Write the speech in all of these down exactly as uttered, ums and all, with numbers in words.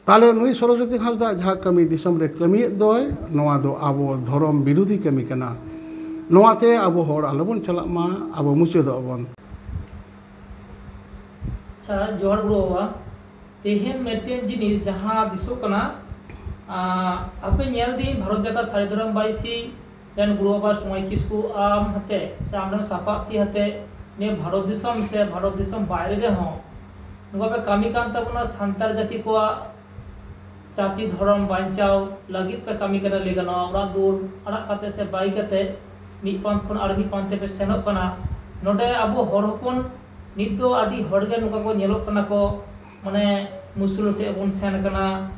ᱛᱟᱦᱞᱮ ᱱᱩᱭ ᱥᱚᱨᱚᱥᱚᱛᱤ ᱦᱟᱸᱥᱫᱟ ᱡᱟᱦᱟᱸ ᱠᱟᱹᱢᱤ ᱫᱤᱥᱚᱢ ᱨᱮ ᱠᱟᱹᱢᱤᱭᱮᱫ ᱫᱚᱭ, ᱱᱚᱣᱟ ᱫᱚ ᱟᱵᱚ ᱫᱷᱚᱨᱚᱢ ᱵᱤᱨᱳᱫᱷᱤ ᱠᱟᱹᱢᱤ ᱠᱟᱱᱟ᱾ ᱱᱚᱣᱟᱛᱮ ᱟᱵᱚ ᱦᱚᱲ ᱟᱞᱚᱵᱚᱱ ᱪᱟᱞᱟᱜ ᱢᱟ, ᱟᱵᱚ ᱢᱩᱪᱟᱹᱫᱚᱜ ᱵᱚᱱ᱾ ᱟᱪᱪᱷᱟ, ᱡᱚᱦᱟᱨ ᱜᱩᱨᱩ ᱵᱟᱵᱟ᱾ ᱛᱮᱦᱮᱧ ᱢᱤᱫᱴᱮᱱ ᱡᱤᱱᱤᱥ ᱡᱟᱦᱟᱸ ᱫᱤᱥᱚᱜ ᱠᱟᱱᱟ, ᱟᱸ, ᱟᱯᱮ ᱧᱮᱞ ᱫᱤᱧ ᱵᱷᱟᱨᱚᱛ ᱡᱟᱠᱟᱛ ᱥᱟᱹᱨᱤ ᱫᱷᱚᱨᱚᱢ ᱵᱟᱭᱥᱤ ᱨᱮᱱ ᱜᱩᱨᱩ ᱵᱟᱵᱟ ᱥᱚᱢᱟᱡᱽ ᱠᱤᱥᱠᱩ ᱟᱢ ᱦᱟᱛᱮ ᱥᱮ ᱟᱢᱨᱮᱱ ᱥᱟᱯᱟᱵ ᱛᱤ ᱦᱟᱛᱮ ᱱᱤᱭᱟᱹ ᱵᱷᱟᱨᱚᱛ ᱫᱤᱥᱚᱢ ᱥᱮ ᱵᱷᱟᱨᱚᱛ ᱫᱤᱥᱚᱢ ᱵᱟᱭᱨᱮ ᱨᱮᱦᱚᱸ ᱱᱚᱝᱠᱟ ᱯᱮ ᱠᱟᱹᱢᱤ ᱠᱟᱱ ᱛᱟᱵᱚᱱᱟ ᱥᱟᱱᱛᱟᱲ ᱡᱟᱹᱛᱤ ᱠᱚᱣᱟᱜ ᱡᱟᱹᱛᱤ ᱫᱷᱚᱨᱚᱢ ᱵᱟᱧᱪᱟᱣ ᱞᱟᱹᱜᱤᱫ ᱯᱮ ᱠᱟᱹᱢᱤ ᱠᱟᱱᱟ᱾ ᱞᱟᱹᱭ ᱜᱟᱱᱚᱜᱼᱟ, ᱚᱲᱟᱜ ᱫᱩᱣᱟᱹᱨ ᱟᱲᱟᱜ ᱠᱟᱛᱮ ᱥᱮ ᱵᱟᱹᱜᱤ ᱠᱟᱛᱮ ᱢᱤᱫ ᱯᱟᱱᱛ ᱠᱷᱚᱱ ᱟᱨ ᱢᱤᱫ ᱯᱟᱱᱛᱮ ᱯᱮ ᱥᱮᱱᱚᱜ ᱠᱟᱱᱟ᱾ ᱱᱚᱰᱮ ᱟᱵᱚ ᱦᱚᱲ ᱦᱚᱯᱚᱱ ᱱᱤᱛ ᱫᱚ ᱟᱹᱰᱤ ᱦᱚᱲ ᱜᱮ ᱱᱚᱝᱠᱟ ᱠᱚ ᱧᱮᱞᱚᱜ ᱠᱟᱱᱟ ᱠᱚ, ᱢᱟᱱᱮ ᱢᱩᱥᱞᱟᱹ ᱥᱮᱫ ᱵᱚᱱ ᱥᱮᱱ ᱠᱟᱱᱟ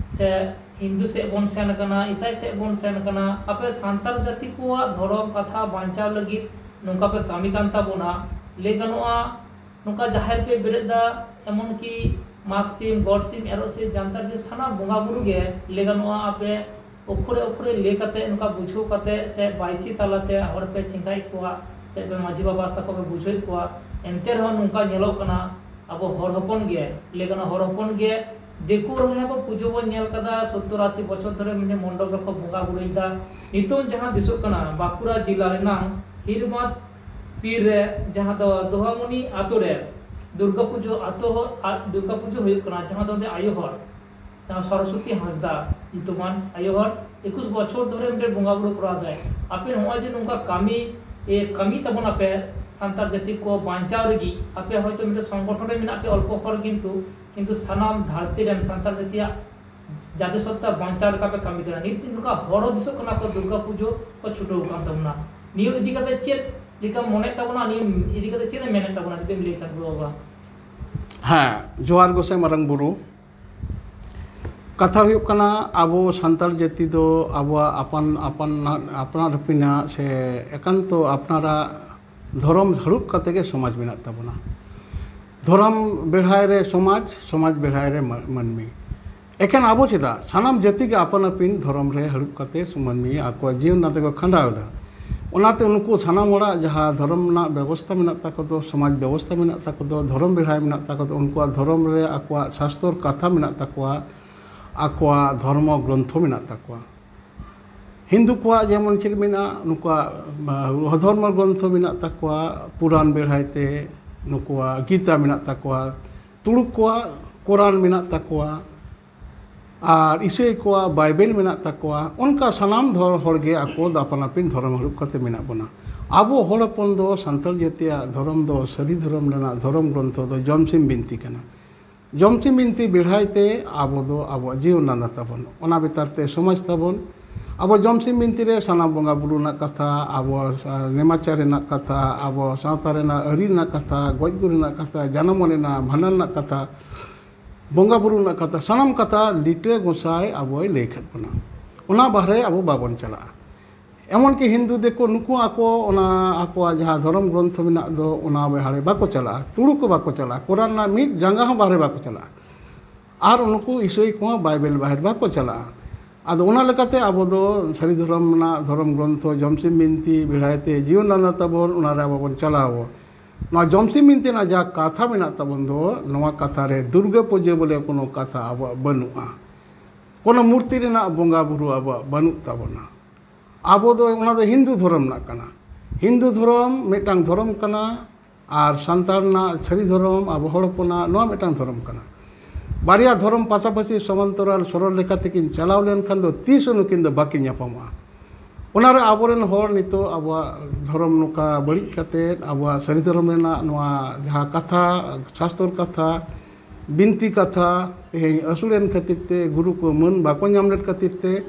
ᱥᱮ ᱦᱤᱱᱫᱩ ᱥᱮᱫ ᱵᱚᱱ ᱥᱮᱱ ᱠᱟᱱᱟ, ᱤᱥᱟᱭ ᱥᱮᱫ ᱵᱚᱱ ᱥᱮᱱ ᱠᱟᱱᱟ᱾ ᱟᱯᱮ ᱥᱟᱱᱛᱟᱲ ᱡᱟᱹᱛᱤ ᱠᱚᱣᱟᱜ ᱫᱷᱚᱨᱚᱢ ᱠᱟᱛᱷᱟ ᱵᱟᱧᱪᱟᱣ ᱞᱟᱹᱜᱤᱫ ᱱᱚᱝᱠᱟ ᱯᱮ ᱠᱟᱹᱢᱤ ᱠᱟᱱ ᱛᱟᱵᱚᱱᱟ᱾ ᱞᱟᱹᱭ ᱜᱟᱱᱚᱜᱼᱟ, ᱱᱚᱝᱠᱟ ᱡᱟᱦᱮᱨ ᱯᱮ ᱵᱮᱨᱮᱫ ᱫᱟ, ᱮᱢᱚᱱ ᱠᱤ ᱢᱟᱜᱽ ᱥᱤᱢ, ᱜᱚᱰ ᱥᱤᱢ, ᱮᱨᱚᱜ ᱥᱤᱢ, ᱡᱟᱱᱛᱟᱲ ᱥᱤᱢ, ᱥᱟᱱᱟᱢ ᱵᱚᱸᱜᱟ ᱵᱩᱨᱩ ᱜᱮ ᱞᱟᱹᱭ ᱜᱟᱱᱚᱜᱼᱟ ᱟᱯᱮ ᱚᱠᱷᱚᱨᱮ ᱚᱠᱷᱚᱨᱮ ᱞᱟᱹᱭ ᱠᱟᱛᱮ, ᱱᱚᱝᱠᱟ ᱵᱩᱡᱷᱟᱹᱣ ᱠᱟᱛᱮ ᱥᱮ ᱵᱟᱭᱥᱤ ᱛᱟᱞᱟᱛᱮ ᱦᱚᱲ ᱯᱮ ᱪᱮᱸᱜᱷᱟᱭᱮᱫ ᱠᱚᱣᱟ ᱥᱮ ᱯᱮ ᱢᱟᱹᱡᱷᱤ ᱵᱟᱵᱟ ᱛᱟᱠᱚ ᱯᱮ ᱵᱩᱡᱷᱟᱹᱣᱮᱫ ᱠᱚᱣᱟ᱾ ᱮᱱᱛᱮ ᱨᱮᱦᱚᱸ ᱱᱚᱝᱠᱟ ᱧᱮᱞᱚᱜ ᱠᱟᱱᱟ, ᱟᱵᱚ ᱦᱚᱲ ᱦᱚᱯᱚᱱ ᱜᱮ, ᱞᱟᱹᱭ ᱜᱟᱱᱚᱜᱼᱟ ᱦᱚᱲ ᱦᱚᱯᱚᱱ ᱜᱮ ᱫᱤᱠᱩ ᱨᱮᱦᱚᱸ ᱠᱚ ᱯᱩᱡᱟᱹ ᱵᱚᱱ ᱧᱮᱞ ᱠᱟᱫᱟ, ᱥᱚᱛᱛᱚᱨ ᱟᱥᱤ ᱵᱚᱪᱷᱚᱨ ᱫᱷᱚᱨᱮ ᱢᱤᱫᱴᱮᱱ ᱢᱚᱱᱰᱚᱯ ᱨᱮᱠᱚ ᱵᱚᱸᱜᱟ ᱵᱩᱨᱩᱭᱮᱫᱟ᱾ ᱱᱤᱛᱚᱝ ᱡᱟᱦᱟᱸ ᱫᱤᱥᱚᱜ ᱠᱟᱱᱟ, ᱵᱟᱸᱠᱩᱲᱟ ᱡᱮᱞᱟ ᱨᱮᱱᱟᱝ ᱦᱤᱨᱢᱟᱫ ᱯᱤᱨ ᱨᱮ, ᱡᱟᱦᱟᱸ ᱫᱚ ᱫᱚᱦᱟᱢᱩᱱᱤ ᱟᱛᱳ ᱨᱮ ᱫᱩᱨᱜᱟ ᱯᱩᱡᱟᱹ ᱟᱛᱳ ᱦᱚᱲ ᱟᱨ ᱫᱩᱨᱜᱟ ᱯᱩᱡᱟᱹ ᱦᱩᱭᱩᱜ ᱠᱟᱱᱟ, ᱡᱟᱦᱟᱸ ᱫᱚ ᱚᱸᱰᱮ ᱟᱭᱳ ᱦᱚᱲ, ᱡᱟᱦᱟᱸ ᱥᱚᱨᱚᱥᱚᱛᱤ ᱦᱟᱸᱥᱫᱟ ᱧᱩᱛᱩᱢᱟᱱ ᱟᱭᱳ ᱦᱚᱲ ᱮᱠᱩᱥ ᱵᱚᱪᱷᱚᱨ ᱫᱷᱚᱨᱮ ᱢᱤᱫᱴᱮᱱ ᱵᱚᱸᱜᱟ ᱵᱩᱨᱩ ᱠᱚᱨᱟᱣ ᱫᱟᱭ᱾ ᱟᱯᱮ ᱱᱚᱜᱼᱚᱭ ᱡᱮ ᱱᱚᱝᱠᱟ ᱠᱟᱹᱢᱤ, ᱮ, ᱠᱟᱹᱢᱤ ᱛᱟᱵᱚᱱ ᱟᱯᱮ ᱥᱟᱱᱛᱟᱲ ᱡᱟᱹᱛᱤ ᱠᱚ ᱵᱟᱧᱪᱟᱣ ᱞᱟᱹᱜᱤᱫ, ᱟᱯᱮ ᱦᱚᱭᱛᱳ ᱢᱤᱫᱴᱮᱱ ᱥᱚᱝᱜᱚᱴᱷᱚᱱ ᱨᱮ ᱢᱮᱱᱟᱜ ᱯᱮ ᱚᱞᱯᱚ ᱦᱚᱲ, ᱠᱤᱱᱛᱩ, ᱠᱤᱱᱛᱩ ᱥᱟᱱᱟᱢ ᱫᱷᱟᱹᱨᱛᱤ ᱨᱮᱱ ᱥᱟᱱᱛᱟᱲ ᱡᱟᱹᱛᱤᱭᱟᱜ ᱡᱟᱹᱛᱤ ᱥᱚᱛᱛᱟ ᱵᱟᱧᱪᱟᱣ ᱞᱮᱠᱟ ᱯᱮ ᱠᱟᱹᱢᱤ ᱠᱟᱱᱟ᱾ ᱱᱤᱛ ᱱᱚᱝᱠᱟ ᱦᱚᱲ ᱦᱚᱸ ᱫᱤᱥᱚᱜ ᱠᱟᱱᱟ ᱠᱚ ᱫᱩᱨᱜᱟ ᱯᱩᱡᱟᱹ ᱠᱚ ᱪᱷᱩᱴᱟᱹᱣ ᱟᱠᱟᱱ ᱛᱟᱵᱚᱱᱟ᱾ ᱱᱤᱭᱟᱹ ᱤᱫᱤ ᱠᱟᱛᱮ ᱪᱮᱫ ᱞᱮᱠᱟᱢ ᱢᱚᱱᱮᱭᱮᱫ ᱛᱟᱵᱚᱱᱟ? ᱱᱤᱭᱟᱹ ᱤᱫᱤ ᱠᱟᱛᱮ ᱪᱮᱫ ᱮᱢ ᱢᱮᱱᱮᱫ ᱛᱟᱵᱚᱱᱟ, ᱡᱩᱫᱤᱢ ᱞᱟᱹᱭ ᱠᱷᱟᱱ ᱜᱩᱨᱩ ᱵᱟᱵᱟ? ᱦᱮᱸ, ᱡᱚᱦᱟᱨ ᱜᱚᱸᱥᱟᱭ ᱢᱟᱨᱟᱝ ᱵᱩᱨᱩ᱾ ᱠᱟᱛᱷᱟ ᱦᱩᱭᱩᱜ ᱠᱟᱱᱟ, ᱟᱵᱚ ᱥᱟᱱᱛᱟᱲ ᱡᱟᱹᱛᱤ ᱫᱚ ᱟᱵᱚᱣᱟᱜ ᱟᱯᱟᱱ ᱟᱯᱟᱱ ᱟᱯᱱᱟᱨ ᱟᱹᱯᱤᱱᱟᱜ ᱥᱮ ᱮᱠᱟᱱᱛᱚ ᱟᱯᱱᱟᱨᱟᱜ ᱫᱷᱚᱨᱚᱢ ᱦᱟᱹᱲᱩᱵ ᱠᱟᱛᱮ ᱜᱮ ᱥᱚᱢᱟᱡᱽ ᱢᱮᱱᱟᱜ ᱛᱟᱵᱚᱱᱟ᱾ ᱫᱷᱚᱨᱚᱢ ᱵᱮᱲᱦᱟᱭ ᱨᱮ ᱥᱚᱢᱟᱡᱽ, ᱥᱚᱢᱟᱡᱽ ᱵᱮᱲᱦᱟᱭ ᱨᱮ ᱢᱟ-, ᱢᱟᱹᱱᱢᱤ᱾ ᱮᱠᱷᱮᱱ ᱟᱵᱚ ᱪᱮᱫᱟᱜ? ᱥᱟᱱᱟᱢ ᱡᱟᱹᱛᱤ ᱜᱮ ᱟᱯᱟᱱ ᱟᱹᱯᱤᱱ ᱫᱷᱚᱨᱚᱢ ᱨᱮ ᱦᱟᱹᱲᱩᱵ ᱠᱟᱛᱮ ᱢᱟᱹᱱᱢᱤ ᱟᱠᱚᱣᱟᱜ ᱡᱤᱭᱚᱱ ᱱᱟᱛᱮ ᱠᱚ ᱠᱷᱟᱸᱰᱟᱣ ᱮᱫᱟ᱾ ᱚᱱᱟᱛᱮ ᱩᱱᱠᱩ ᱥᱟᱱᱟᱢ ᱦᱚᱲᱟᱜ ᱡᱟᱦᱟᱸ ᱫᱷᱚᱨᱚᱢ ᱨᱮᱱᱟᱜ ᱵᱮᱵᱚᱥᱛᱟ ᱢᱮᱱᱟᱜ ᱛᱟᱠᱚ ᱫᱚ, ᱥᱚᱢᱟᱡᱽ ᱵᱮᱵᱚᱥᱛᱟ ᱢᱮᱱᱟᱜ ᱛᱟᱠᱚ ᱫᱚ, ᱫᱷᱚᱨᱚᱢ ᱵᱮᱲᱦᱟᱭ ᱢᱮᱱᱟᱜ ᱛᱟᱠᱚ ᱫᱚ, ᱩᱱᱠᱩᱣᱟᱜ ᱫᱷᱚᱨᱚᱢ ᱨᱮ ᱟᱠᱚᱣᱟᱜ ᱥᱟᱥᱛᱚᱨ ᱠᱟᱛᱷᱟ ᱢᱮᱱᱟᱜ ᱛᱟᱠᱚᱣᱟ, ᱟᱠᱚᱣᱟᱜ ᱫᱷᱚᱨᱢᱚ ᱜᱨᱚᱱᱛᱷᱚ ᱢᱮᱱᱟᱜ ᱛᱟᱠᱚᱣᱟ᱾ ᱦᱤᱱᱫᱩ ᱠᱚᱣᱟᱜ ᱡᱮᱢᱚᱱ ᱪᱮᱫ ᱢᱮᱱᱟᱜᱼᱟ, ᱱᱩᱠᱩᱣᱟᱜ ᱫᱷᱚᱨᱢᱚ ᱜᱨᱚᱱᱛᱷᱚ ᱢᱮᱱᱟᱜ ᱛᱟᱠᱚᱣᱟ, ᱯᱩᱨᱟᱱ ᱵᱮᱲᱦᱟᱭ ᱛᱮ ᱱᱩᱠᱩᱣᱟᱜ ᱜᱤᱛᱟ ᱢᱮᱱᱟᱜ ᱛᱟᱠᱚᱣᱟ, ᱛᱩᱲᱩᱠ ᱠᱚᱣᱟᱜ ᱠᱳᱨᱟᱱ ᱢᱮᱱᱟᱜ ᱛᱟᱠᱚᱣᱟ, ᱟᱨ ᱤᱥᱟᱹᱭ ᱠᱚᱣᱟᱜ ᱵᱟᱭᱵᱮᱞ ᱢᱮᱱᱟᱜ ᱛᱟᱠᱚᱣᱟ᱾ ᱚᱱᱠᱟ ᱥᱟᱱᱟᱢ ᱫᱷᱚᱨ-, ᱦᱚᱲ ᱜᱮ ᱟᱠᱚ ᱫᱚ ᱟᱯᱟᱱ ᱟᱹᱯᱤᱱ ᱫᱷᱚᱨᱚᱢ ᱦᱟᱹᱨᱩᱵ ᱠᱟᱛᱮ ᱢᱮᱱᱟᱜ ᱵᱚᱱᱟ᱾ ᱟᱵᱚ ᱦᱚᱲ ᱦᱚᱯᱚᱱ ᱫᱚ ᱥᱟᱱᱛᱟᱲ ᱡᱟᱹᱛᱤᱭᱟᱜ ᱫᱷᱚᱨᱚᱢ ᱫᱚ, ᱥᱟᱹᱨᱤ ᱫᱷᱚᱨᱚᱢ ᱨᱮᱱᱟᱜ ᱫᱷᱚᱨᱚᱢ ᱜᱨᱚᱱᱛᱷᱚ ᱫᱚ ᱡᱚᱢᱥᱤᱢ ᱵᱤᱱᱛᱤ ᱠᱟᱱᱟ᱾ ᱡᱚᱢᱥᱤᱢ ᱵᱤᱱᱛᱤ ᱵᱮᱲᱦᱟᱭ ᱛᱮ ᱟᱵᱚ ᱫᱚ ᱟᱵᱚᱣᱟᱜ ᱡᱤᱭᱚᱱ ᱰᱟᱸᱰᱟ ᱛᱟᱵᱚᱱ, ᱚᱱᱟ ᱵᱮᱛᱟᱨ ᱛᱮ ᱥᱚᱢᱟᱡᱽ ᱛᱟᱵᱚᱱ᱾ ᱟᱵᱚ ᱡᱚᱢᱥᱤᱢ ᱵᱤᱱᱛᱤ ᱨᱮ ᱥᱟᱱᱟᱢ ᱵᱚᱸᱜᱟ ᱵᱩᱨᱩ ᱨᱮᱱᱟᱜ ᱠᱟᱛᱷᱟ, ᱟᱵᱚ ᱱᱮᱢᱟᱪᱟᱨ ᱨᱮᱱᱟᱜ ᱠᱟᱛᱷᱟ, ᱟᱵᱚ ᱥᱟᱶᱛᱟ ᱨᱮᱱᱟᱜ ᱟᱹᱨᱤ ᱨᱮᱱᱟᱜ ᱠᱟᱛᱷᱟ, ᱜᱚᱡ ᱜᱩᱨ ᱨᱮᱱᱟᱜ ᱠᱟᱛᱷᱟ, ᱡᱟᱱᱟᱢ ᱨᱮᱱᱟᱜ, ᱵᱷᱟᱸᱰᱟᱱ ᱨᱮᱱᱟᱜ ᱠᱟᱛᱷᱟ, ᱵᱚᱸᱜᱟ ᱵᱩᱨᱩ ᱨᱮᱱᱟᱜ ᱠᱟᱛᱷᱟ, ᱥᱟᱱᱟᱢ ᱠᱟᱛᱷᱟ ᱞᱤᱴᱟᱹ ᱜᱚᱸᱥᱟᱭ ᱟᱵᱚᱭ ᱞᱟᱹᱭ ᱠᱷᱟᱫ ᱵᱚᱱᱟ᱾ ᱚᱱᱟ ᱵᱟᱦᱨᱮ ᱟᱵᱚ ᱵᱟᱵᱚᱱ ᱪᱟᱞᱟᱜᱼᱟ᱾ ᱮᱢᱚᱱ ᱠᱤ ᱦᱤᱱᱫᱩ ᱫᱤᱠᱩ ᱱᱩᱠᱩ ᱟᱠᱚ ᱚᱱᱟ ᱟᱠᱚᱣᱟᱜ ᱡᱟᱦᱟᱸ ᱫᱷᱚᱨᱚᱢ ᱜᱨᱚᱱᱛᱷᱚ ᱢᱮᱱᱟᱜ ᱫᱚ, ᱚᱱᱟ ᱵᱟᱦᱨᱮ ᱵᱟᱠᱚ ᱪᱟᱞᱟᱜᱼᱟ, ᱛᱩᱲᱩᱠ ᱠᱚ ᱵᱟᱠᱚ ᱪᱟᱞᱟᱜᱼᱟ, ᱠᱳᱨᱟᱱ ᱨᱮᱱᱟᱜ ᱢᱤᱫ ᱡᱟᱸᱜᱟ ᱦᱚᱸ ᱵᱟᱦᱨᱮ ᱵᱟᱠᱚ ᱪᱟᱞᱟᱜᱼᱟ᱾ ᱟᱨ ᱱᱩᱠᱩ ᱤᱥᱟᱹᱭ ᱠᱚᱦᱚᱸ ᱵᱟᱭᱵᱮᱞ ᱵᱟᱦᱮᱨ ᱵᱟᱠᱚ ᱪᱟᱞᱟᱜᱼᱟ᱾ ᱟᱫᱚ ᱚᱱᱟ ᱞᱮᱠᱟᱛᱮ ᱟᱵᱚ ᱫᱚ ᱥᱟᱹᱨᱤ ᱫᱷᱚᱨᱚᱢ ᱨᱮᱱᱟᱜ ᱫᱷᱚᱨᱚᱢ ᱜᱨᱚᱱᱛᱷᱚ ᱡᱚᱢᱥᱤᱢ ᱵᱤᱱᱛᱤ ᱵᱮᱲᱦᱟᱭ ᱛᱮ ᱡᱤᱭᱚᱱ ᱰᱟᱸᱰᱟ ᱛᱟᱵᱚᱱ, ᱚᱱᱟ ᱨᱮ ᱟᱵᱚ ᱵᱚᱱ ᱪᱟᱞᱟᱣ ᱟᱵᱚᱱ᱾ ᱱᱚᱣᱟ ᱡᱚᱢᱥᱤᱢ ᱵᱤᱱᱛᱤ ᱨᱮᱱᱟᱜ ᱡᱟᱦᱟᱸ ᱠᱟᱛᱷᱟ ᱢᱮᱱᱟᱜ ᱛᱟᱵᱚᱱ ᱫᱚ, ᱱᱚᱣᱟ ᱠᱟᱛᱷᱟ ᱨᱮ ᱫᱩᱨᱜᱟᱹ ᱯᱩᱡᱟᱹ ᱵᱚᱞᱮ ᱠᱳᱱᱳ ᱠᱟᱛᱷᱟ ᱟᱵᱚᱣᱟᱜ ᱵᱟᱹᱱᱩᱜᱼᱟ᱾ ᱠᱳᱱᱳ ᱢᱩᱨᱛᱤ ᱨᱮᱱᱟᱜ ᱵᱚᱸᱜᱟ ᱵᱩᱨᱩ ᱟᱵᱚᱣᱟᱜ ᱵᱟᱹᱱᱩᱜ ᱛᱟᱵᱚᱱᱟ᱾ ᱟᱵᱚ ᱫᱚ ᱚᱱᱟ ᱫᱚ ᱦᱤᱱᱫᱩ ᱫᱷᱚᱨᱚᱢ ᱨᱮᱱᱟᱜ ᱠᱟᱱᱟ᱾ ᱦᱤᱱᱫᱩ ᱫᱷᱚᱨᱚᱢ ᱢᱤᱫᱴᱟᱝ ᱫᱷᱚᱨᱚᱢ ᱠᱟᱱᱟ, ᱟᱨ ᱥᱟᱱᱛᱟᱲ ᱨᱮᱱᱟᱜ ᱥᱟᱹᱨᱤ ᱫᱷᱚᱨᱚᱢ, ᱟᱵᱚ ᱦᱚᱲ ᱦᱚᱯᱚᱱᱟᱜ ᱱᱚᱣᱟ ᱢᱤᱫᱴᱟᱝ ᱫᱷᱚᱨᱚᱢ ᱠᱟᱱᱟ᱾ ᱵᱟᱨᱭᱟ ᱫᱷᱚᱨᱚᱢ ᱯᱟᱥᱟᱯᱟᱥᱤ ᱥᱚᱢᱟᱱᱛᱚᱨᱟᱞ ᱥᱚᱨᱚᱞ ᱞᱮᱠᱟ ᱛᱮᱠᱤᱱ ᱪᱟᱞᱟᱣ ᱞᱮᱱᱠᱷᱟᱱ ᱫᱚ ᱛᱤᱥ ᱦᱚᱸ ᱱᱩᱠᱤᱱ ᱫᱚ ᱵᱟᱹᱠᱤᱱ ᱧᱟᱯᱟᱢᱚᱜᱼᱟ᱾ ᱚᱱᱟᱨᱮ ᱟᱵᱚᱨᱮᱱ ᱦᱚᱲ ᱱᱤᱛᱚᱜ ᱟᱵᱚᱣᱟᱜ ᱫᱷᱚᱨᱚᱢ ᱱᱚᱝᱠᱟ ᱵᱟᱹᱲᱤᱡ ᱠᱟᱛᱮᱫ, ᱟᱵᱚᱣᱟᱜ ᱥᱟᱹᱨᱤ ᱫᱷᱚᱨᱚᱢ ᱨᱮᱱᱟᱜ ᱱᱚᱣᱟ ᱡᱟᱦᱟᱸ ᱠᱟᱛᱷᱟ, ᱥᱟᱥᱛᱚᱨ ᱠᱟᱛᱷᱟ, ᱵᱤᱱᱛᱤ ᱠᱟᱛᱷᱟ ᱛᱮᱦᱮᱧ ᱟᱹᱥᱩᱲᱮᱱ ᱠᱷᱟᱹᱛᱤᱨ ᱛᱮ, ᱜᱩᱨᱩ ᱠᱚ ᱢᱟᱹᱱ ᱵᱟᱠᱚ ᱧᱟᱢ ᱞᱮᱫ ᱠᱷᱟᱹᱛᱤᱨ ᱛᱮ,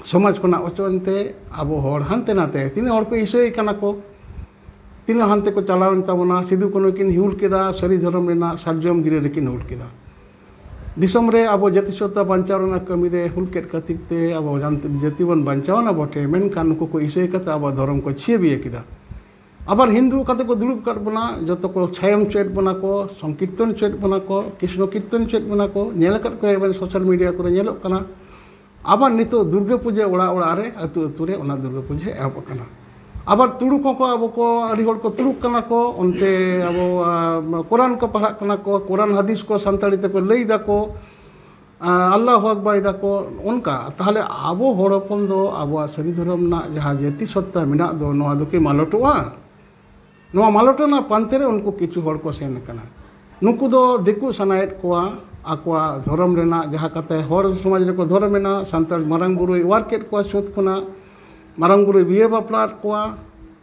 ᱥᱚᱢᱟᱡᱽ ᱠᱷᱚᱱᱟᱜ ᱚᱪᱚᱜ ᱮᱱᱛᱮ ᱟᱵᱚ ᱦᱚᱲ ᱦᱟᱱᱛᱮ ᱱᱟᱛᱮ, ᱛᱤᱱᱟᱹᱜ ᱦᱚᱲ ᱠᱚ ᱤᱥᱟᱹᱭ ᱠᱟᱱᱟ ᱠᱚ, ᱛᱤᱱᱟᱹᱜ ᱦᱟᱱᱛᱮ ᱠᱚ ᱪᱟᱞᱟᱣᱮᱱ ᱛᱟᱵᱚᱱᱟ᱾ ᱥᱤᱫᱩ ᱠᱟᱹᱱᱦᱩ ᱠᱤᱱ ᱦᱩᱞ ᱠᱮᱫᱟ, ᱥᱟᱹᱨᱤ ᱫᱷᱚᱨᱚᱢ ᱨᱮᱱᱟᱜ ᱥᱟᱨᱡᱚᱢ ᱜᱤᱨᱟᱹ ᱨᱮᱠᱤᱱ ᱦᱩᱞ ᱠᱮᱫᱟ᱾ ᱫᱤᱥᱚᱢ ᱨᱮ ᱟᱵᱚ ᱡᱟᱹᱛᱤᱥᱚᱛᱟ ᱵᱟᱧᱪᱟᱣ ᱨᱮᱱᱟᱜ ᱠᱟᱹᱢᱤ ᱨᱮ ᱦᱩᱞ ᱠᱮᱫ ᱠᱷᱟᱹᱛᱤᱨ ᱛᱮ ᱟᱵᱚ ᱡᱟᱱ-, ᱡᱟᱹᱛᱤ ᱵᱚᱱ ᱵᱟᱧᱪᱟᱣ ᱮᱱᱟ ᱵᱚᱴᱷᱮ, ᱢᱮᱱᱠᱷᱟᱱ ᱱᱩᱠᱩ ᱠᱚ ᱤᱥᱟᱹᱭ ᱠᱟᱛᱮ ᱟᱵᱚᱣᱟᱜ ᱫᱷᱚᱨᱚᱢ ᱠᱚ ᱪᱷᱤᱭᱟᱹᱵᱤᱭᱟᱹ ᱠᱮᱫᱟ᱾ ᱟᱵᱟᱨ ᱦᱤᱱᱫᱩ ᱠᱟᱛᱮ ᱠᱚ ᱫᱩᱲᱩᱵ ᱠᱟᱫ ᱵᱚᱱᱟ, ᱡᱚᱛᱚ ᱠᱚ ᱪᱷᱟᱭᱚᱢ ᱪᱚᱭᱮᱫ ᱵᱚᱱᱟ ᱠᱚ, ᱥᱚᱝᱠᱤᱨᱛᱚᱱ ᱪᱚᱭᱮᱫ ᱵᱚᱱᱟ ᱠᱚ, ᱠᱨᱤᱥᱱᱚ ᱠᱤᱨᱛᱚᱱ ᱪᱚᱭᱮᱫ ᱵᱚᱱᱟ ᱠᱚ, ᱧᱮᱞ ᱟᱠᱟᱫ ᱠᱚᱣᱟ ᱵᱮᱱ social media ᱠᱚᱨᱮ ᱧᱮᱞᱚᱜ ᱠᱟᱱᱟ᱾ ᱟᱵᱟᱨ ᱱᱤᱛᱚᱜ ᱫᱩᱨᱜᱟᱹ ᱯᱩᱡᱟᱹ ᱚᱲᱟᱜ ᱚᱲᱟᱜ ᱨᱮ, ᱟᱹᱛᱩ ᱟᱹᱛᱩ ᱨᱮ ᱚᱱᱟ ᱫᱩᱨᱜᱟᱹ ᱯᱩᱡᱟᱹ ᱮᱦᱚᱵ ᱟᱠᱟᱱᱟ᱾ ᱟᱵᱟᱨ ᱛᱩᱲᱩᱠ ᱦᱚᱸᱠᱚ, ᱟᱵᱚ ᱠᱚ ᱟᱹᱰᱤ ᱦᱚᱲ ᱠᱚ ᱛᱩᱲᱩᱠ ᱠᱟᱱᱟ ᱠᱚ, ᱚᱱᱛᱮ ᱟᱵᱚ ᱟᱸ, ᱠᱳᱨᱟᱱ ᱠᱚ ᱯᱟᱲᱦᱟᱜ ᱠᱟᱱᱟ ᱠᱚ, ᱠᱳᱨᱟᱱ ᱦᱟᱫᱤᱥ ᱠᱚ ᱥᱟᱱᱛᱟᱲᱤ ᱛᱮᱠᱚ ᱞᱟᱹᱭ ᱫᱟᱠᱚ, ᱟᱸ, ᱟᱞᱞᱟᱦᱩ ᱟᱠᱵᱟᱨ ᱫᱟᱠᱚ, ᱚᱱᱠᱟ᱾ ᱛᱟᱦᱚᱞᱮ ᱟᱵᱚ ᱦᱚᱲ ᱦᱚᱯᱚᱱ ᱫᱚ ᱟᱵᱚᱣᱟᱜ ᱥᱟᱹᱨᱤ ᱫᱷᱚᱨᱚᱢ ᱨᱮᱱᱟᱜ ᱡᱟᱦᱟᱸ ᱡᱟᱹᱛᱤ ᱥᱚᱛᱛᱟ ᱢᱮᱱᱟᱜ ᱫᱚ, ᱱᱚᱣᱟ ᱫᱚ ᱠᱤ ᱢᱟᱞᱚᱴᱚᱜᱼᱟ? ᱱᱚᱣᱟ ᱢᱟᱞᱚᱴ ᱨᱮᱱᱟᱜ ᱯᱟᱱᱛᱮ ᱨᱮ ᱩᱱᱠᱩ ᱠᱤᱪᱷᱩ ᱦᱚᱲ ᱠᱚ ᱥᱮᱱ ᱟᱠᱟᱱᱟ᱾ ᱱᱩᱠᱩ ᱫᱚ ᱫᱤᱠᱩ ᱥᱟᱱᱟᱭᱮᱫ ᱠᱚᱣᱟ, ᱟᱠᱚᱣᱟᱜ ᱫᱷᱚᱨᱚᱢ ᱨᱮᱱᱟᱜ ᱡᱟᱦᱟᱸ ᱠᱟᱛᱮ ᱦᱚᱲ ᱥᱚᱢᱟᱡᱽ ᱨᱮᱠᱚ ᱫᱷᱚᱨᱚᱢ ᱮᱱᱟ, ᱥᱟᱱᱛᱟᱲ ᱢᱟᱨᱟᱝ ᱵᱩᱨᱩᱭ ᱚᱣᱟᱨ ᱠᱮᱫ ᱠᱚᱣᱟ ᱪᱷᱩᱛ ᱠᱷᱚᱱᱟᱜ, ᱢᱟᱨᱟᱝ ᱵᱩᱨᱩᱭ ᱵᱤᱭᱮ ᱵᱟᱯᱞᱟᱫ ᱠᱚᱣᱟ,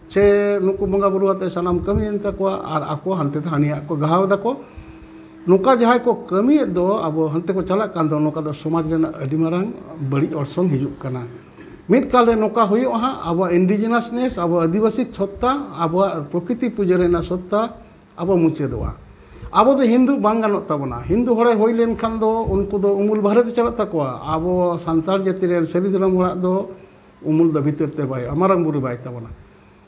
ᱥᱮ ᱱᱩᱠᱩ ᱵᱚᱸᱜᱟ ᱵᱩᱨᱩ ᱟᱛᱮ ᱥᱟᱱᱟᱢ ᱠᱟᱹᱢᱤᱭᱮᱱ ᱛᱟᱠᱚᱣᱟ, ᱟᱨ ᱟᱠᱚ ᱦᱟᱱᱛᱮ ᱫᱚ ᱦᱟᱹᱱᱤᱭᱟᱜ ᱠᱚ ᱜᱟᱦᱟᱣ ᱫᱟᱠᱚ᱾ ᱱᱚᱝᱠᱟ ᱡᱟᱦᱟᱸᱭ ᱠᱚ ᱠᱟᱹᱢᱤᱭᱮᱫ ᱫᱚ, ᱟᱵᱚ ᱦᱟᱱᱛᱮ ᱠᱚ ᱪᱟᱞᱟᱜ ᱠᱟᱱ ᱫᱚ, ᱱᱚᱝᱠᱟ ᱫᱚ ᱥᱚᱢᱟᱡᱽ ᱨᱮᱱᱟᱜ ᱟᱹᱰᱤ ᱢᱟᱨᱟᱝ ᱵᱟᱹᱲᱤᱡ ᱚᱨᱥᱚᱝ ᱦᱤᱡᱩᱜ ᱠᱟᱱᱟ᱾ ᱢᱤᱫ ᱠᱟᱞ ᱨᱮ ᱱᱚᱝᱠᱟ ᱦᱩᱭᱩᱜᱼᱟ ᱦᱟᱸᱜ, ᱟᱵᱚᱣᱟᱜ ᱤᱱᱰᱤᱡᱤᱱᱟᱥᱱᱮᱥ, ᱟᱵᱚ ᱟᱹᱫᱤᱵᱟᱹᱥᱤ ᱥᱚᱛᱛᱟ, ᱟᱵᱚᱣᱟᱜ ᱯᱨᱚᱠᱨᱤᱛᱤ ᱯᱩᱡᱟᱹ ᱨᱮᱱᱟᱜ ᱥᱚᱛᱛᱟ ᱟᱵᱚ ᱢᱩᱪᱟᱹᱫᱚᱜᱼᱟ᱾ ᱟᱵᱚ ᱫᱚ ᱦᱤᱱᱫᱩ ᱵᱟᱝ ᱜᱟᱱᱚᱜ ᱛᱟᱵᱚᱱᱟ᱾ ᱦᱤᱱᱫᱩ ᱦᱚᱲᱮ ᱦᱩᱭ ᱞᱮᱱᱠᱷᱟᱱ ᱫᱚ ᱩᱱᱠᱩ ᱫᱚ ᱩᱢᱩᱞ ᱵᱟᱦᱨᱮ ᱛᱮ ᱪᱟᱞᱟᱜ ᱛᱟᱠᱚᱣᱟ᱾ ᱟᱵᱚ ᱥᱟᱱᱛᱟᱲ ᱡᱟᱹᱛᱤ ᱨᱮᱱ ᱥᱟᱹᱨᱤ ᱫᱷᱚᱨᱚᱢ ᱦᱚᱲᱟᱜ ᱫᱚ ᱩᱢᱩᱞ ᱫᱚ ᱵᱷᱤᱛᱟᱹᱨ ᱛᱮ ᱵᱟᱭ ᱦᱩᱭᱩᱜᱼᱟ, ᱢᱟᱨᱟᱝ ᱵᱩᱨᱩ ᱵᱟᱭ ᱛᱟᱵᱚᱱᱟ᱾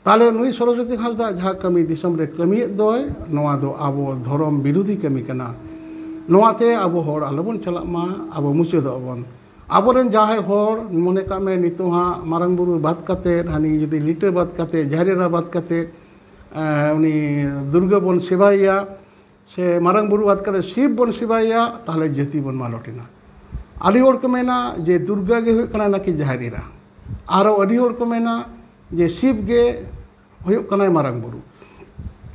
ᱛᱟᱦᱚᱞᱮ ᱱᱩᱭ ᱥᱚᱨᱚᱥᱚᱛᱤ ᱦᱟᱸᱥᱫᱟ ᱡᱟᱦᱟᱸ ᱠᱟᱹᱢᱤ ᱫᱤᱥᱚᱢ ᱨᱮ ᱠᱟᱹᱢᱤᱭᱮᱫ ᱫᱚᱭ, ᱱᱚᱣᱟ ᱫᱚ ᱟᱵᱚ ᱫᱷᱚᱨᱚᱢ ᱵᱤᱨᱳᱫᱷᱤ ᱠᱟᱹᱢᱤ ᱠᱟᱱᱟ᱾ ᱱᱚᱣᱟᱛᱮ ᱟᱵᱚ ᱦᱚᱲ ᱟᱞᱚᱵᱚᱱ ᱪᱟᱞᱟᱜ ᱢᱟ, ᱟᱵᱚ ᱢᱩᱪᱟᱹᱫᱚᱜ ᱵᱚᱱ᱾ ᱟᱵᱚᱨᱮᱱ ᱡᱟᱦᱟᱸᱭ ᱦᱚᱲ, ᱢᱚᱱᱮ ᱠᱟᱜ ᱢᱮ, ᱱᱤᱛᱚᱜ ᱦᱟᱸᱜ ᱢᱟᱨᱟᱝ ᱵᱩᱨᱩ ᱵᱟᱫ ᱠᱟᱛᱮᱫ, ᱦᱟᱹᱱᱤ ᱡᱩᱫᱤ ᱞᱤᱴᱟᱹ ᱵᱟᱫ ᱠᱟᱛᱮᱫ, ᱡᱟᱦᱮᱨ ᱮᱨᱟ ᱵᱟᱫ ᱠᱟᱛᱮᱫ, ᱮᱸ, ᱩᱱᱤ ᱫᱩᱨᱜᱟᱹ ᱵᱚᱱ ᱥᱮᱵᱟᱭᱮᱭᱟ, ᱥᱮ ᱢᱟᱨᱟᱝ ᱵᱩᱨᱩ ᱵᱟᱫ ᱠᱟᱛᱮᱫ ᱥᱤᱵ ᱵᱚᱱ ᱥᱮᱵᱟᱭᱮᱭᱟ, ᱛᱟᱦᱚᱞᱮ ᱡᱟᱹᱛᱤ ᱵᱚᱱ ᱢᱟᱞᱚᱴ ᱮᱱᱟ᱾ ᱟᱹᱰᱤ ᱦᱚᱲ ᱠᱚ ᱢᱮᱱᱟ ᱡᱮ ᱫᱩᱨᱜᱟ ᱜᱮ ᱦᱩᱭᱩᱜ ᱠᱟᱱᱟ ᱱᱟᱠᱤ ᱡᱟᱦᱮᱨ ᱮᱨᱟ, ᱟᱨᱚ ᱟᱹᱰᱤ ᱦᱚᱲ ᱠᱚ ᱢᱮᱱᱟ ᱡᱮ ᱥᱤᱵ ᱜᱮ ᱦᱩᱭᱩᱜ ᱠᱟᱱᱟᱭ ᱢᱟᱨᱟᱝ ᱵᱩᱨᱩ᱾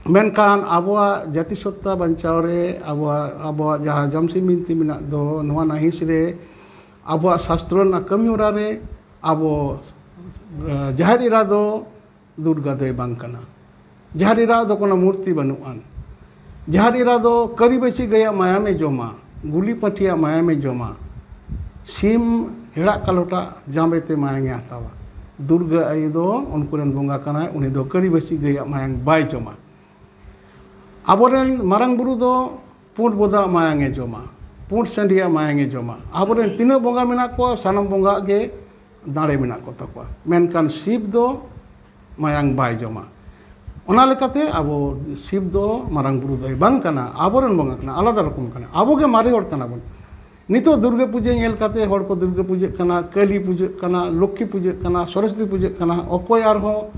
ᱢᱮᱱᱠᱷᱟᱱ ᱟᱵᱚᱣᱟᱜ ᱡᱟᱹᱛᱤ ᱥᱚᱛᱛᱟ ᱵᱟᱧᱪᱟᱣ ᱨᱮ, ᱟᱵᱚᱣᱟᱜ, ᱟᱵᱚᱣᱟᱜ ᱡᱟᱦᱟᱸ ᱡᱚᱢᱥᱤᱢ ᱵᱤᱱᱛᱤ ᱢᱮᱱᱟᱜ ᱫᱚ, ᱱᱚᱣᱟ ᱱᱟᱹᱦᱤᱥ ᱨᱮ ᱟᱵᱚᱣᱟᱜ ᱥᱟᱥᱛᱨᱚ ᱨᱮᱱᱟᱜ ᱠᱟᱹᱢᱤ ᱦᱚᱨᱟ ᱨᱮ ᱟᱵᱚ, ᱮ, ᱡᱟᱦᱮᱨ ᱮᱨᱟ ᱫᱚ ᱫᱩᱨᱜᱟ ᱫᱚᱭ ᱵᱟᱝ ᱠᱟᱱᱟ᱾ ᱡᱟᱦᱮᱨ ᱮᱨᱟ ᱫᱚ ᱠᱳᱱᱳ ᱢᱩᱨᱛᱤ ᱵᱟᱹᱱᱩᱜ ᱟᱱ᱾ ᱡᱟᱦᱮᱨ ᱮᱨᱟ ᱫᱚ ᱠᱟᱹᱨᱤᱵᱟᱹᱪᱤ ᱜᱟᱹᱭᱟᱜ ᱢᱟᱭᱟᱢᱮ ᱡᱚᱢᱟ, ᱜᱩᱞᱤ ᱯᱟᱹᱴᱷᱤᱭᱟᱜ ᱢᱟᱭᱟᱢᱮ ᱡᱚᱢᱟ, ᱥᱤᱢ ᱦᱮᱲᱟᱜ ᱠᱟᱞᱚᱴᱟᱜ ᱡᱟᱸᱵᱮ ᱛᱮ ᱢᱟᱭᱟᱢᱮ ᱦᱟᱛᱟᱣᱟ᱾ ᱫᱩᱨᱜᱟᱹ ᱟᱭᱳ ᱫᱚ ᱩᱱᱠᱩ ᱨᱮᱱ ᱵᱚᱸᱜᱟ ᱠᱟᱱᱟᱭ, ᱩᱱᱤ ᱫᱚ ᱠᱟᱹᱨᱤᱵᱟᱹᱪᱤ ᱜᱟᱹᱭᱟᱜ ᱢᱟᱭᱟᱢ ᱵᱟᱭ ᱡᱚᱢᱟ᱾ ᱟᱵᱚᱨᱮᱱ ᱢᱟᱨᱟᱝ ᱵᱩᱨᱩ ᱫᱚ ᱯᱩᱸᱰ ᱵᱚᱫᱟᱜ ᱢᱟᱭᱟᱝ ᱮ ᱡᱚᱢᱟ, ᱯᱩᱸᱰ ᱥᱟᱺᱰᱤᱭᱟᱜ ᱢᱟᱭᱟᱝ ᱮ ᱡᱚᱢᱟ᱾ ᱟᱵᱚᱨᱮᱱ ᱛᱤᱱᱟᱹᱜ ᱵᱚᱸᱜᱟ ᱢᱮᱱᱟᱜ ᱠᱚᱣᱟ, ᱥᱟᱱᱟᱢ ᱵᱚᱸᱜᱟ ᱜᱮ ᱫᱟᱲᱮ ᱢᱮᱱᱟᱜ ᱠᱚ ᱛᱟᱠᱚᱣᱟ, ᱢᱮᱱᱠᱷᱟᱱ ᱥᱤᱵ ᱫᱚ ᱢᱟᱭᱟᱝ ᱵᱟᱭ ᱡᱚᱢᱟ᱾ ᱚᱱᱟ ᱞᱮᱠᱟᱛᱮ ᱟᱵᱚ ᱥᱤᱵ ᱫᱚ ᱢᱟᱨᱟᱝ ᱵᱩᱨᱩ ᱫᱚᱭ ᱵᱟᱝ ᱠᱟᱱᱟ, ᱟᱵᱚᱨᱮᱱ ᱵᱚᱸᱜᱟ ᱠᱟᱱᱟ, ᱟᱞᱟᱫᱟ ᱨᱚᱠᱚᱢ ᱠᱟᱱᱟ᱾ ᱟᱵᱚ ᱜᱮ ᱢᱟᱨᱮ ᱦᱚᱲ ᱠᱟᱱᱟ ᱵᱚᱱ᱾ ᱱᱤᱛᱚᱜ ᱫᱩᱨᱜᱟᱹ ᱯᱩᱡᱟᱹ ᱧᱮᱞ ᱠᱟᱛᱮ ᱦᱚᱲ ᱠᱚ ᱫᱩᱨᱜᱟᱹ ᱯᱩᱡᱟᱹᱜ ᱠᱟᱱᱟ, ᱠᱟᱹᱞᱤ ᱯᱩᱡᱟᱹᱜ ᱠᱟᱱᱟ, ᱞᱚᱠᱠᱷᱤ ᱯᱩᱡᱟᱹᱜ ᱠᱟᱱᱟ, ᱥᱚᱨᱚᱥᱚᱛᱤ ᱯᱩᱡᱟᱹᱜ ᱠᱟᱱᱟ᱾ ᱚᱠᱚᱭ ᱟᱨᱦᱚᱸ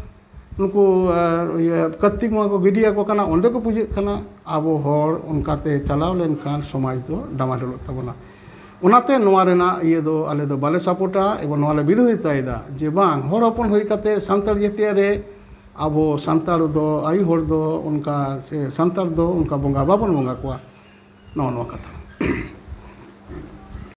ᱱᱩᱠᱩ ᱟᱨ ᱤᱭᱟᱹ ᱠᱟᱹᱨᱛᱤᱠ ᱵᱚᱸᱜᱟ ᱠᱚ ᱜᱤᱰᱤᱭᱟᱠᱚ ᱠᱟᱱᱟ, ᱚᱸᱰᱮ ᱠᱚ ᱯᱩᱡᱟᱹᱜ ᱠᱟᱱᱟ᱾ ᱟᱵᱚ ᱦᱚᱲ ᱚᱱᱠᱟᱛᱮ ᱪᱟᱞᱟᱣ ᱞᱮᱱᱠᱷᱟᱱ ᱥᱚᱢᱟᱡᱽ ᱫᱚ ᱰᱟᱢᱟᱰᱳᱞᱚᱜ ᱛᱟᱵᱚᱱᱟ᱾ ᱚᱱᱟᱛᱮ ᱱᱚᱣᱟ ᱨᱮᱱᱟᱜ ᱤᱭᱟᱹ ᱫᱚ ᱟᱞᱮ ᱫᱚ ᱵᱟᱞᱮ ᱥᱟᱯᱳᱨᱴᱟ ᱮᱵᱚᱝ ᱱᱚᱣᱟ ᱞᱮ ᱵᱤᱨᱳᱫᱷᱤᱛᱟᱭᱮᱫᱟ ᱡᱮ ᱵᱟᱝ, ᱦᱚᱲ ᱦᱚᱯᱚᱱ ᱦᱩᱭ ᱠᱟᱛᱮ ᱥᱟᱱᱛᱟᱲ ᱡᱟᱹᱛᱤᱭᱟᱹᱨᱤ ᱨᱮ ᱟᱵᱚ ᱥᱟᱱᱛᱟᱲ ᱫᱚ, ᱟᱭᱳ ᱦᱚᱲ ᱫᱚ ᱚᱱᱠᱟ ᱥᱮ ᱥᱟᱱᱛᱟᱲ ᱫᱚ ᱚᱱᱠᱟ ᱵᱚᱸᱜᱟ ᱵᱟᱵᱚᱱ ᱵᱚᱸᱜᱟ ᱠᱚᱣᱟ᱾ ᱱᱚᱜᱼᱚ ᱱᱚᱣᱟ ᱠᱟᱛᱷᱟ᱾